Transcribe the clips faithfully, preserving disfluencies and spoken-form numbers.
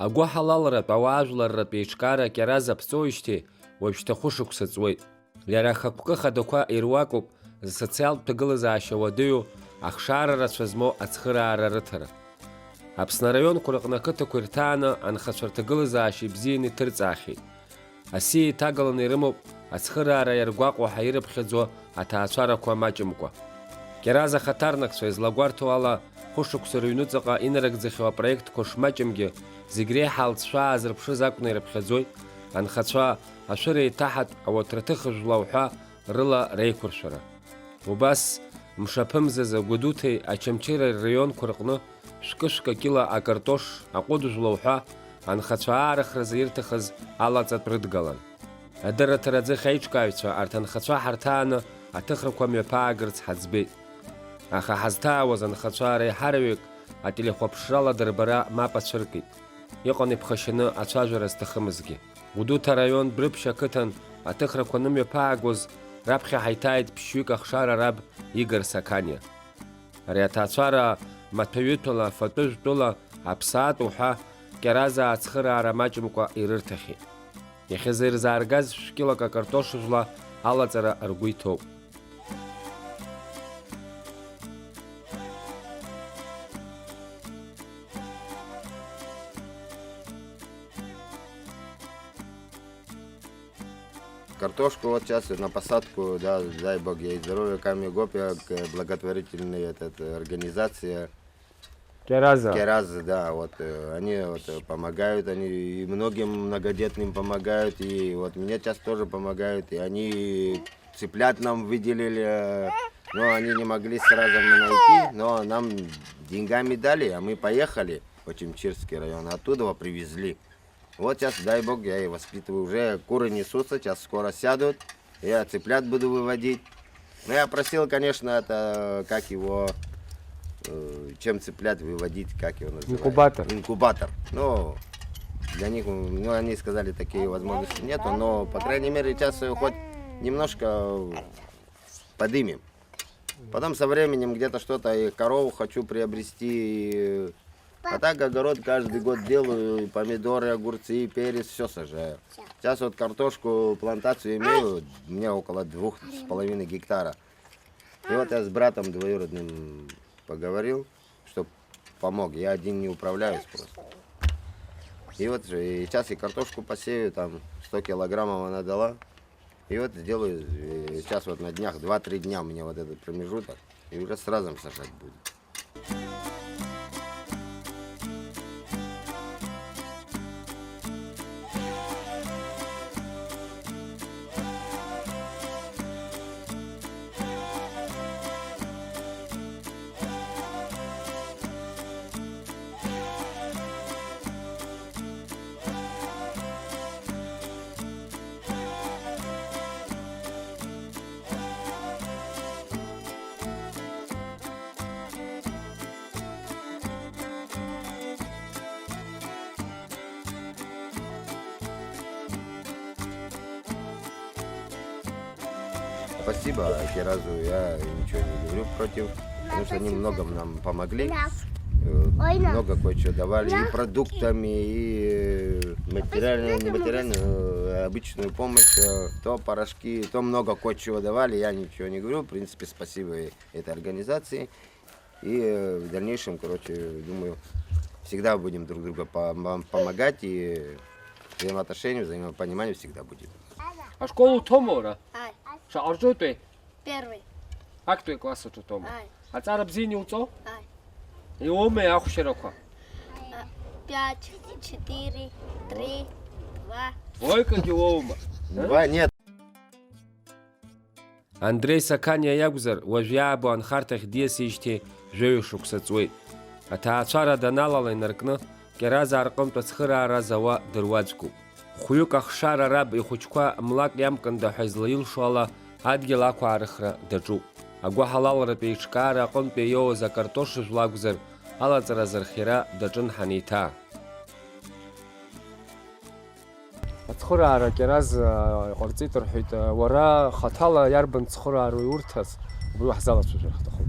Агәыҳалалратә ауаажәларратә еиҿкаара Кьараза аԥҵоижьҭеи уажәшьҭа хәышықәса ҵуеит. Иара ахықәкы хадақәа ируакуп зсоциалтә ҭагылазаашьа уадаҩу ахшара рацәа змоу ацхыраара рыҭара. Аԥсны араионқәа рыҟны ақыҭақәа ирҭааны анхацәа рҭагылазаашьа ибзианы иҭырҵаахьеит. Асиа иҭагаланы ирымоуп ацхыраара иаргәаҟуа ҳәа ирыԥхьаӡо аҭаацәарақәа маҷымкәа. Кьараза ахаҭарнакцәа излагәарҭо ала, хәышықәса рыҩнуҵаҟа инарыгӡахьоу апроектқәа шмаҷымгьы, зегь реиҳа алҵшәа аазырԥшыз акәны ирыԥхьаӡоит анхацәа ашәыра еиҭаҳатә ауаҭраҭых жәла уҳәа рыла реиқәыршәара. Убас, мшаԥымзазы Гәдуҭеи Очамчыреи рраионқәа рҟны шәкы-шәкы кьыла акартош, аҟәыд жәла уҳәа анхацәа аарыхразы ирҭахыз алаҵатә рыдгалан. Адырраҭара аӡыхь аиҿкааҩцәа арҭ анхацәа ҳарҭааны аҭыхрақәа мҩаԥаагарц ҳаӡбеит. Аха ҳазҭаауаз анхацәа реиҳараҩык ателехәаԥшрала дырбара мап ацәыркит. Иҟан иԥхашьаны ацәажәара зҭахымызгьы. Гәдуҭа араион Брыԥшь ақыҭан аҭыхрақәа анымҩаԥаагоз, раԥхьа ҳаиҭааит ԥшьҩык ахшара раб Игор Сақаниа. Ари аҭаацәара маҭәаҩытәыла, фатәыжәтәыла, аԥсаатә уҳәа, Кьаразаа ацхыраара маҷымкәа ирырҭахьеит. Иахьазы ирзааргаз шәкьылак акартош жәла алаҵара ргәы иҭоуп. Картошку вот сейчас на посадку, да, дай бог ей здоровья, Камья Гопья, к-, благотворительная эта, эта организация. Кьараза. Кьараза, да, вот, э, они вот, э, помогают, они и многим многодетным помогают, и вот мне сейчас тоже помогают, и они цыплят нам выделили, э, но они не могли сразу найти, но нам деньгами дали, а мы поехали в Очамчирский район, оттуда привезли. Вот сейчас, дай бог, я и воспитываю. Уже куры несутся, сейчас скоро сядут. Я цыплят буду выводить. Ну, я просил, конечно, это, как его, э, чем цыплят выводить, как его называют? Инкубатор. Инкубатор. Ну, для них, ну, они сказали, такие возможности нету, но, по крайней мере, сейчас её хоть немножко подымем. Потом со временем где-то что-то, и корову хочу приобрести, и, а так огород каждый год делаю, и помидоры, огурцы, и перец, всё сажаю. Сейчас вот картошку, плантацию имею, у меня около двух с половиной гектара. И вот я с братом двоюродным поговорил, чтоб помог. Я один не управляюсь просто. И вот же, и сейчас и картошку посею, там сто килограммов она дала. И вот сделаю, э, сейчас вот на днях, два-три дня у меня вот этот промежуток, и уже сразу сажать буду. Спасибо Кьаразу, я ничего не говорю против, потому что они много нам помогли, э, много кое-чего давали, и продуктами, и, э, материальную, нематериальную, э, обычную помощь, э, то порошки, то много кое-чего давали, я ничего не говорю, в принципе, спасибо и этой организации. И, э, в дальнейшем, короче, думаю, всегда будем друг друга пом-, помогать, и взаимоотношения, взаимопонимание всегда будет. Ашкол уҭоума уара? Ааи. Шаҟа рҿутәи? Первый. Актәи акласс аҿы утәоума? Ааи. Аҵара бзианы иуҵо? Ааи. Иуоума ахәшьарақәа? Э, пять, четыре, три, два. Двойкагьы уоума? Два, нет. Андреи Сақаниа иакәзар, уажә иаабо анхарҭахь диасижьҭеи жәаҩа шықәса ҵуеит. Аҭаацәара даналала инаркны, Кьаразаа рҟынтә ацхыраара зауа дыруаӡәкуп. Хәҩык ахшара раб ихәыҷқәа млак иамкында ҳәа излаилшо ала, адгьыл ақәаарыхра даҿуп. Агәыҳалалратә еиҿкаара аҟынтәи иоуз акартош жәла акәзар, алаҵара азырхиара даҿын ҳанеиҭаа. Ацхыраара Кьараз, а, иҟарҵеит рҳәеит. А, уара хаҭала иарбан цхыраара уиурҭаз, убри уаҳзалацәажәар ҳҭахуп.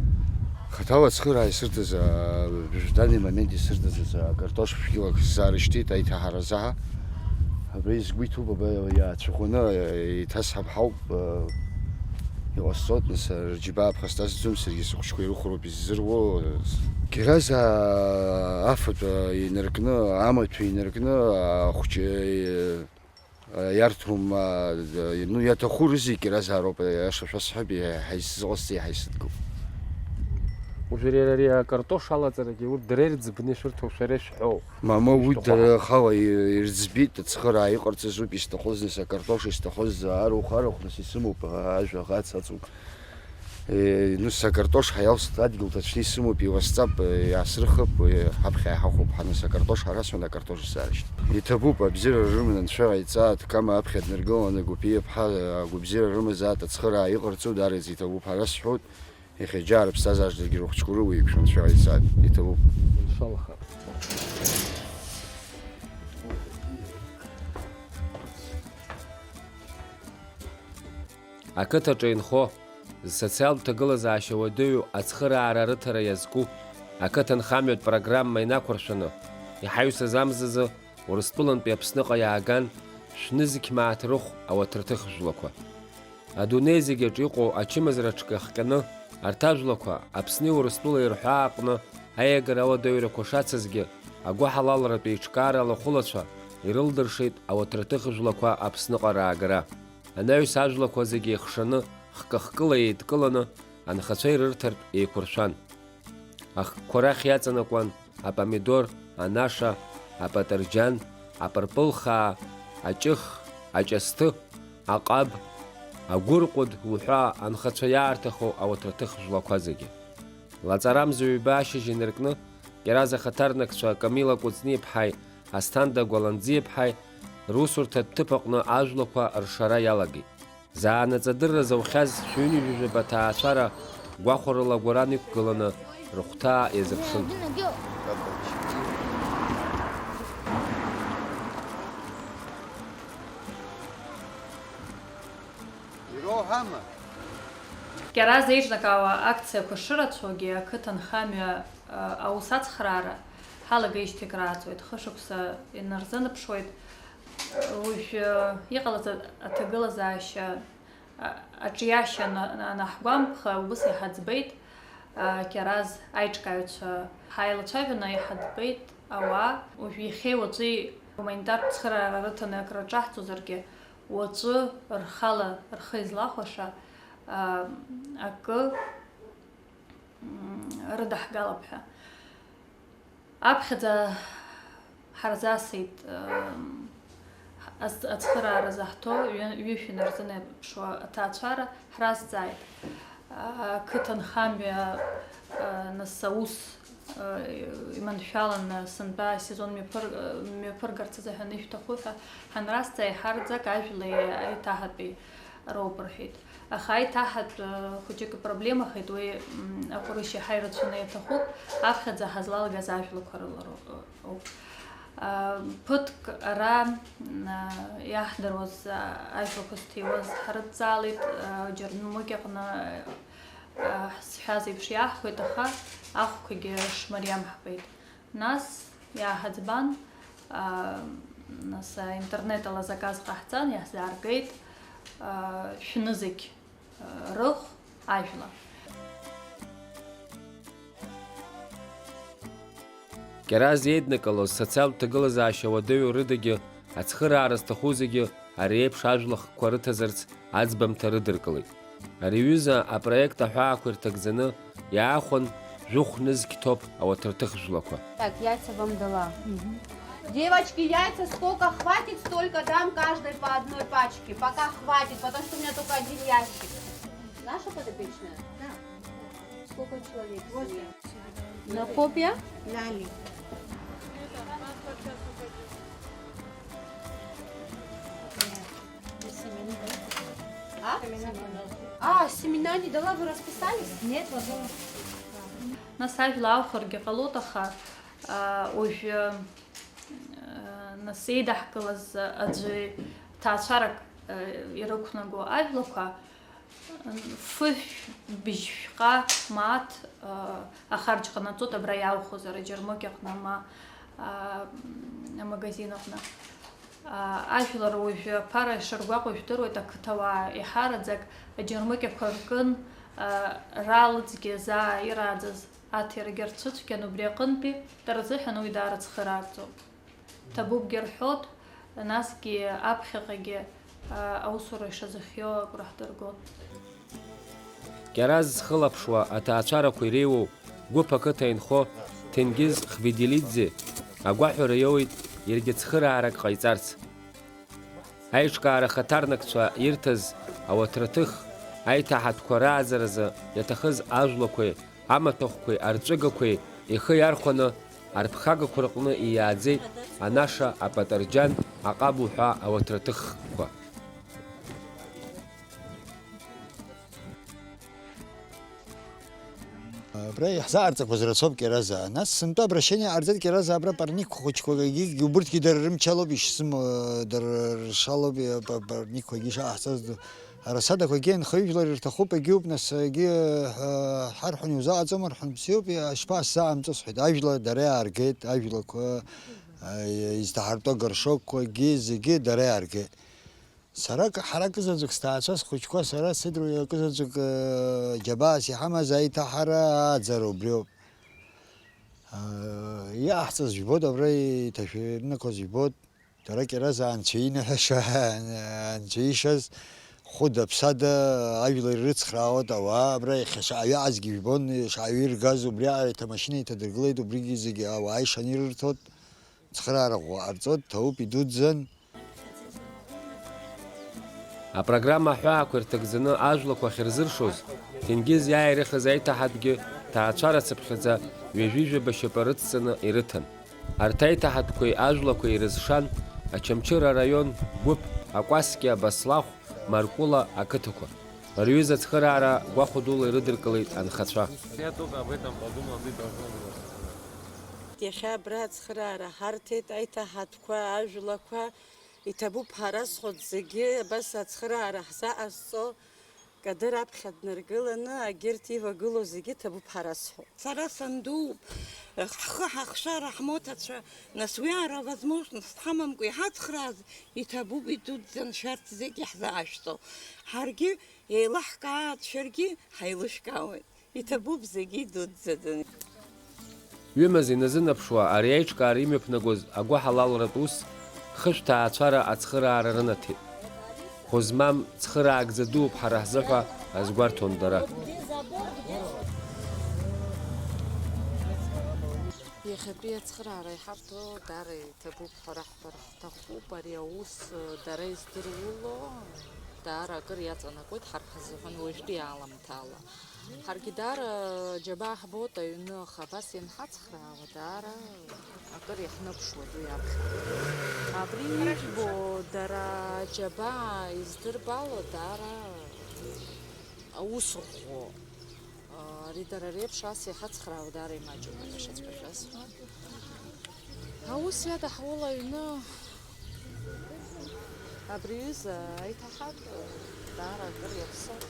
Хаҭала ацхыраа исырҭаз, аа, в данный момент исырҭаз, аа, акартош шәкилак сзаарышьҭит аиҭаҳара азы. Абри сгәы иҭоуп, аба иаацәыхәаны, еиҭасҳап ҳауп, аа, иҟасҵоит, нас, рџьабаа ԥхасҭа зӡом, саргьы сыхәыҷқәа ирыхәароуп иззыруо. Кьаразаа афатә, аа, инаркны, амаҭәа инаркны, ахәҷы, Иарҭом, а, ну, иаҭаху рызегь иразаароуп, аиаша шәасҳәап, иаҳа исзыҟасҵеи, иаҳа исыдгылоуп. Уажәы ари, ари акартош алаҵарагьы урҭ дара ирӡбны ишәырҭо шәара ишәҳәоу? Мамоу, уи ишәҭаху дара ҳа- рхала и-, ирӡбеит, ацхыраа иҟарҵаз ауп исҭахыз, нас акартош исҭахыз, арахә, арахә, нас исымоуп, а, ажәа аӷа ацаҵоуп. Е, ну, сакартош ҳаиалсит, адгьыл ҭацәны исымоуп, иуасҵап, е, иаасырхып, е, ҳаԥхьа иҳахәап, ҳа, ну, сакартош ҳара сҳәон, акартош сзаарышьҭит. Иҭабуп, абзиара рыман, анцәа иҵаа, Ҭкама аԥхьа днаргыланы, Гәыԥиа-ԥҳа, агәабзиара рымазаат, ацхыраа иҟарҵо, даараӡа иҭабуп, ҳара сҳәоит, иахьа џьара ԥсҭазаараҿгьы рыхәыҷқәа рыла еиқәшәо, анцәа иҵааит, иҭабуп. Иншаллаха. Ақыҭаҿы инхо, зсоциалтә ҭагылазаашьа уадаҩу ацхыраара рыҭара иазку ақыҭанхамҩатә программа инақәыршәаны, иҳаҩсыз амзазы Урыстәылантәи Аԥсныҟа иааган шәнызқь мааҭ рыхә ауаҭырҭых жәлақәа. Адунеи зегь аҿы иҟоу ачымазара ҽкахҟьаны, арҭ ажәлақәа Аԥсни Урыстәылеи рҳәаа аҟны аиагара ауадаҩрақәа шацызгьы, агәыҳалалратә еиҿкаара алахәылацәа ирылдыршеит ауаҭырҭых жәлақәа Аԥсныҟа раагара. Анаҩс ажәлақәа зегьы еихшаны, хкы-хкыла еидкыланы, анхацәа ирырҭартә еиқәыршәан. Ахкқәа рахь иаҵанакуан апомидор, анаша, апатырџьан, апырпылхаа, аҷых, аҷасҭы, аҟаб, агәырҟәыд уҳәа анхацәа иаарҭаху ауаҭраҭых жәлақәа зегьы. Лаҵарамза ҩба ашьыжь инаркны, Кьараз ахаҭарнакцәа Камила Кәыҵниаԥҳаи Асҭанда Гәаланӡиаԥҳаи русурҭатә ҭыԥ аҟны ажәлақәа ршара иалагеит. Заанаҵ адырра заухьаз шәҩынҩажәижәаба ҭаацәара гәахәарыла агәаран иқәгыланы рыхәҭаа иазыԥшын. Ироуҳама? Кьараз еиҿнакаауа акциақәа шырацәоугьы, ақыҭанхамҩа, а, аус ацхраара ҳалагеижьҭеи акрааҵуеит, хышықәса инарзынаԥшуеит. Уажә, а, иҟалаз а-, аҭагылазаашьа, а, аҿиашьа ана-, анаҳгәамԥха, убыс иҳаӡбеит, а, Кьараз аиҿкааҩцәа ҳаилацәажәаны иҳаӡбеит ауаа. Уажә иахьеи уаҵәи гуманитартә цхыраара рыҭаны акрырҿаҳҵозаргьы, уаҵәы рхала рхы излахәаша, а, акы, м, рыдаҳгалап ҳәа. Аԥхьаӡа ҳарзасит, м, ац-, ацхырааразы ҳҭо ҩы-, ҩышәи нарзынаԥшуа аҭаацәара ҳразҵааит. Ақыҭанхамҩа, а, нас аус, а, иманшәаланы сынтәа асезон мҩаԥыр-, мҩаԥыргарц азыҳәан ишәҭаху ҳәа ҳанразҵаа, еиҳараӡак ажәлеи аиҭаҳатәи роуп рҳәеит. Аха аиҭаҳатә, а, хәыҷык ипроблемахеит, уи, м, аҟәрышь иаҳа ирацәаны иаҭахуп, аԥхьаӡа ҳазлалгаз ажәлақәа рыла роуп. А, ԥыҭк ара, м, а, иаҳдыруаз, а, ажәлақәа зҭиуаз ҳрыдҵаалеит, а, џьармыкьаҟны, а, ҳзҳәаз еиԥш иаҳҳәеит, аха ахәқәагьы шмариам ҳбеит. Нас иааҳаӡбан, а, нас, а, интернет ала заказ ҟаҳҵан, иаҳзааргеит, а, шәнызқь, а, рыхә ажәла. Кьараз еиднакылоз социалтә ҭагылазаашьа уадаҩу рыдагьы, ацхыраара зҭаху зегьы ари еиԥш ажәлахқәа рыҭазарц аӡбамҭа рыдыркылеит. Ари аҩыза апроект аҳәаақәа ирҭагӡаны иаахәан жәохә нызқь ҭоуп ауаҭырҭых жәлақәа. Так, яйца вам дала. Девочки, яйца сколько хватит, столько дам каждой по одной пачке. Пока хватит, потому что у меня только один ящик. Наша подопечная? Да. Сколько человек в семье? На копья? Лали. А? А, семена не дала, вы расписались? Нет, вот он. Нас ажәла аухыргьы ҟалоит, аха, а, уажәы, а, нас еидаҳкылаз аӡәы ҭаацәарак, а, ирықәнаго ажәлақәа, Фышә, быжьшәҟа мааҭ, а, ахарџь ҟанаҵоит абра иалхозар, аџьармыкьаҟны ма, а, амагазин аҟны. А, ажәлар уажәы аԥара ишыргәаҟуа ижәдыруеит, ақыҭауаа еиҳараӡак аџьармыкьақәа ркын, а, ралыҵгьы заа ирааӡаз аҭирагьы рцәыцәгьан, убри аҟынтәи рзыҳәан уи даара цхыраарҵоуп. Ҭабуп рҳәоит, насгьы аԥхьаҟагьы, а, аусура ишазыхиоу агәра ҳдыргон. Кьараз зхылаԥшуа аҭаацәарақәа иреиуоу гәыԥ ақыҭа инхо Ҭенгиз Хведилиӡе агәаҳәара иоуеит, иаргьы цхыраарак ҟаиҵарц. Аиҿкаара хаҭарнакцәа ирҭаз ауаҭраҭых, аиҭаҳатәқәа рааӡаразы иаҭахыз ажәлақәеи амаҭәахәқәеи арҵәыгақәеи ихы иархәаны арԥхагақәа рҟны ииааӡеит анаша, апатарџьан, аҟаб уҳәа ауаҭраҭыхқәа. Абра иаҳзаарҵақәаз рацәоуп Кьаразаа. Нас сынтәа обращение ҟарҵеит Кьаразаа абра парник хәыҷқәак, егьигьы убырҭгьы дара рымчалоуп ишсымоу, дара ршалоуп, па-, парникқәагьы ишаҳҵаз ду-, арасадақәагьы анхаҩыжәлар ирҭахуп, егьиуп, нас, егьи, ҳа-, ҳарҳәон иузаҟаҵом, рҳәон, бзиоуп, ишԥасзаамҵо, сҳәеит, ажәла дара иааргеит, ажәлақәа, а, изҭаҳартәу агоршокқәагьы зегьы дара иааргеит. Сара к-, ҳара кызаҵәык сҭаацәа, схәыҷқәа, сара сыдруа кызаҵәык, э, џьабаас иҳамаз аиҭаҳара ааӡара убриоуп. Э, иаҳҵаз жәбоит, абра иҭашәырнықәыз жәбоит. Дара Кьаразаа анцәа иныҳәаша, анцәа ишаз, хәыда-ԥсада ажәлар ирыцхраауеит ауаа, абра иахьа шаҟаҩы аӡгьы жәбон, шаҟаҩы иргаз, убриаҟара иҭамашьына иҭадыргылеит, убригьы зегьы ауаа ишаны ирырҭоит, цхыраара ӷәӷәа ҟарҵоит, ҭабуп, идуӡӡан. Апрограмма аҳәаақәа ирҭагӡаны ажәлақәа ахьырзыршоз, Ҭенгиз иааирыхыз аиҭаҳатәгьы ҭаацәара цыԥхьаӡа ҩажәи жәаба шьапы рыцҵаны ирыҭан. Арҭ аиҭаҳатәқәеи ажәлақәеи ирызшан Очамчыра араион Гәыԥ, Акәаскьа, Баслахә, Маркәыла ақыҭақәа. Рҩыза ацхыраара гәахәа дула ирыдыркылеит анхацәа. Иахьа абра ацхыраара ҳарҭеит, аиҭаҳатәқәа, ажәлақәа, иҭабуп ҳара зхәыц зегьы абас ацхыраара ҳзаҟазҵо, Кадыр аԥхьа днаргыланы, агьырҭ ивагылоу зегьы ҭабуп ҳара зҳәо. Сара сандууп, ҳхы ҳахшара, ҳмоҭацәа, нас уи ара возможность ҳамамкәа иҳацхрааз, иҭабуп, идуӡӡан шәарҭ зегьы ҳзаашәҵо. Ҳаргьы еилаҳкааит, шәаргьы ҳаилышәкаауеит. Иҭабуп зегьы идуӡӡаӡаны. Ҩымыз иназынаԥшуа ари аиҿкаара имҩаԥнагоз агәыҳалалратә ус хышә ҭаацәара ацхыраара рынаҭеит. Хәы змам цхыраагӡа дууп ҳара ҳзыҳәа азгәарҭон дара. Иахьатәи ацхыраара иҳарҭо даара иҭабуп ҳәа раҳҳәар ҳҭахуп. Ари аус дара издыруало даара акыр иаҵанакуеит ҳара ҳзыҳәан уажәтәи аламҭала. Ҳаргьы даара џьабаа ҳбоит аҩны, аха абас ианҳацхраауа, даара акыр иаҳныԥшуеит уи аԥхьа. Абри ижәбо дара џьабаа издырбало даара аус ӷәӷәоуп. Ари дара реиԥш ас иҳацхраауа даара имаҷуп, аиашаҵәҟьа шәасҳәап. Аус иадаҳуала аҩны абри аҩыза аиҭаҳатә даара акыр иаԥсоуп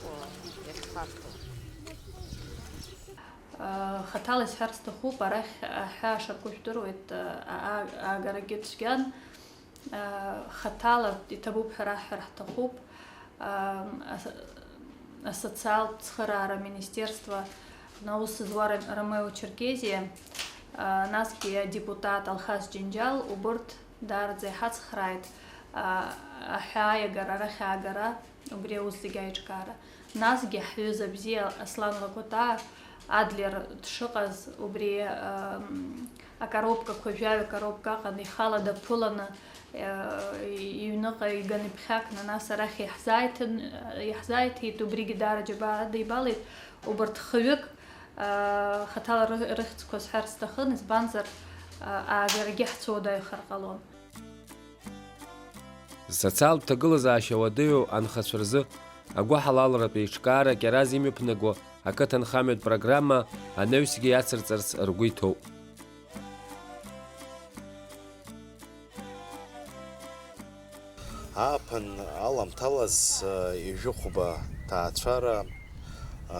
иахьхарҭоу. Хаҭала исҳәар сҭахуп, арахь аҳәаа шарку жәдыруеит, а-, а-, аагарагьы цәгьан. Хаҭала иҭабуп ҳәа раҳҳәар ҳҭахуп. Ас-, асоциалтә цхыраара аминистерство аҟны аус зуа Ра-, Ромео Черкезиа, насгьы адепутат Алхас Џьынџьал, убырҭ даараӡа иҳацхрааит, аҳәаа иагара, арахь аагара, убри аус зегьы аиҿкаара. Насгьы ҳҩыза бзиа Аслан Лагәатаа Адлер дшыҟаз убри, ам, акоробкақәа, жәаҩа коробка аҟан ихала даԥыланы, а, иҩныҟа иганы иԥхьакны, нас арахь иаҳзааиҭын, иаҳзааиҭеит, убригьы даара џьабаа адибалеит. Убарҭ хҩык, а, хаҭала ры-, рыхьӡқәа сҳәар сҭахын, избанзар, а, аагарагьы ҳцәуадаҩхар ҟалон. Зсоциалтә ҭагылазаашьа уадаҩу анхацәа рзы агәыҳалалратә еиҿкаара Кьараз имҩаԥнаго ақыҭанхамҩатә программа анаҩсгьы иацырҵарц ргәы иҭоуп. Ааԥын аламҭалаз, ҩажәи хәба ҭаацәара,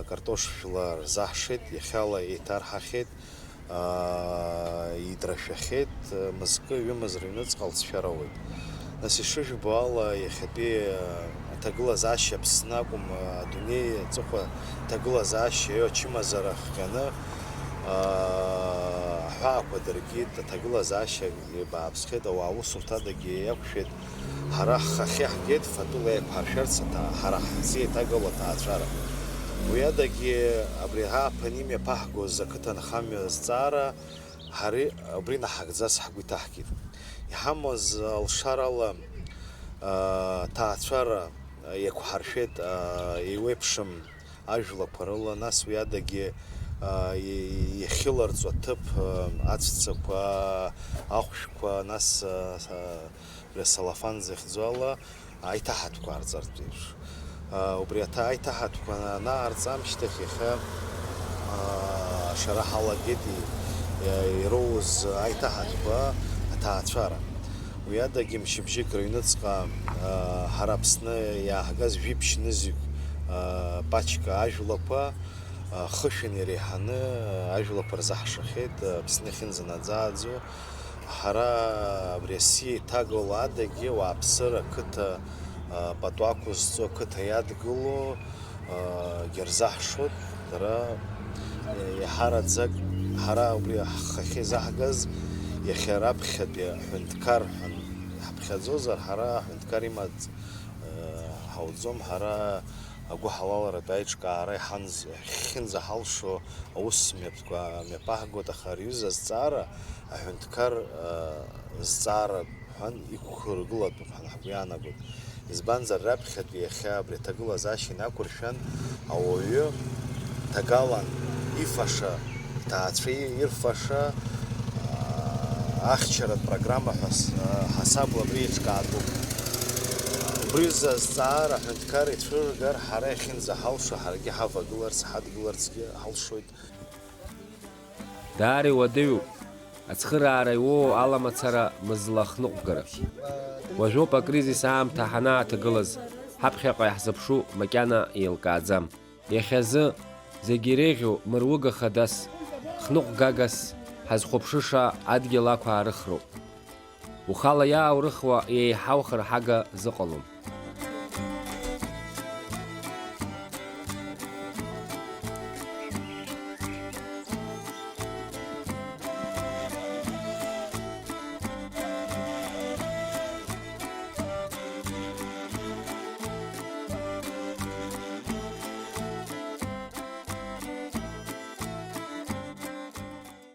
картош жәла рзаҳшеит, иахьала еиҭарҳахьеит, идрашәахьеит, мызкы ҩымыз рыҩныҵҟа алҵшәа роуеит. Нас ишыжәбо ала, иахьатәи аҭагылазаашьа Аԥсны акәым, адунеи аҵыхәа аҭагылазаашьа ачымазара хҟьаны, аҳәаақәа дыркит, аҭагылазаашьа бааԥсхеит, ауаа аусурҭадагьы иақәшәеит. Ҳара ҳхахьы ҳгеит фатәыла еиқәҳаршәарц аҭа-, ҳара ҳзеиҭагало аҭаацәара. Уи адагьы абри ааԥын имҩаԥаҳгоз ақыҭанхамҩа азҵаара ҳара убри наҳагӡарц ҳгәы иҭаҳкит. Иҳамаз алшарала, аа, ҭаацәара еиқәҳаршәеит, аа, еиуеиԥшым ажәлақәа рыла, нас уи адагьы, аа, и-, иахьыларҵо аҭыԥ, аа, аҵәцақәа, ахәшәқәа, нас, аа, са-, салафан захьӡу ала аиҭаҳатәқәа аарҵартә еиԥш. Аа, убри аҭа-, аиҭаҳатәқәа анаарҵ амшьҭахь иахьа, аа, ашара ҳалагеит и-, иа-, ироуз аиҭаҳатәқәа аҭаацәара. Уи адагьы мчыбжьык рыҩныҵҟа, аа, ҳара Аԥсны иааҳгаз жәиԥшь нызқь, аа, пачка ажәлақәа, аа, хышәан иреиҳаны ажәлақәа рзаҳшахьеит, Аԥсны ахьынӡанаӡааӡо. Ҳара абри асиа иҭагало адагьы ауааԥсыра ақыҭа, аа, пату ақәызҵо ақыҭа иадгыло, аа, гьы рзаҳшоит. Дара, е, иаҳараӡак ҳара убри ҳхахьы изаҳгаз иахьа раԥхьатәи аҳәынҭқар ҳәа иҳаԥхьаӡозар, ҳара аҳәынҭқар имаҵ, е, ҳауӡом, ҳара агәыҳалалратә аиҿкаара иҳанз-, ҳхьынӡаҳалшо аус мҩаԥ-, мҩаԥаҳгоит, аха ари аҩыза азҵаара аҳәынҭқар, е, зҵаара ҳәан иқәыргылатәуп ҳәа ҳгәы иаанагоит. Избанзар, раԥхьатәи иахьа абри аҭагылазаашьа инақәыршәан, ауаҩы ҭагалан ифаша, иҭаацәа ирфаша, аа, ахьчаратә программа ҳәа с-, ҳасабла абри еиҿкаатәуп. Убри рзы азҵаара аҳәынҭқар ицәыргар, ҳара иахьынӡаҳалшо ҳаргьы ҳавагыларц, ҳадгыларцгьы ҳалшоит. Даара иуадаҩуп ацхыраара иуоу аламацара мызла ахныҟәгара. Уажәоуп акризис аамҭа ҳанааҭагылаз, ҳаԥхьаҟа иаҳзыԥшу макьана еилкааӡам. Иахьазы зегь иреиӷьу мыруыга хадас, хныҟәгагас ҳазхәаԥшыша адгьыл ақәаарыхроуп. Ухала иааурыхуа еиҳау хырҳага зыҟалом.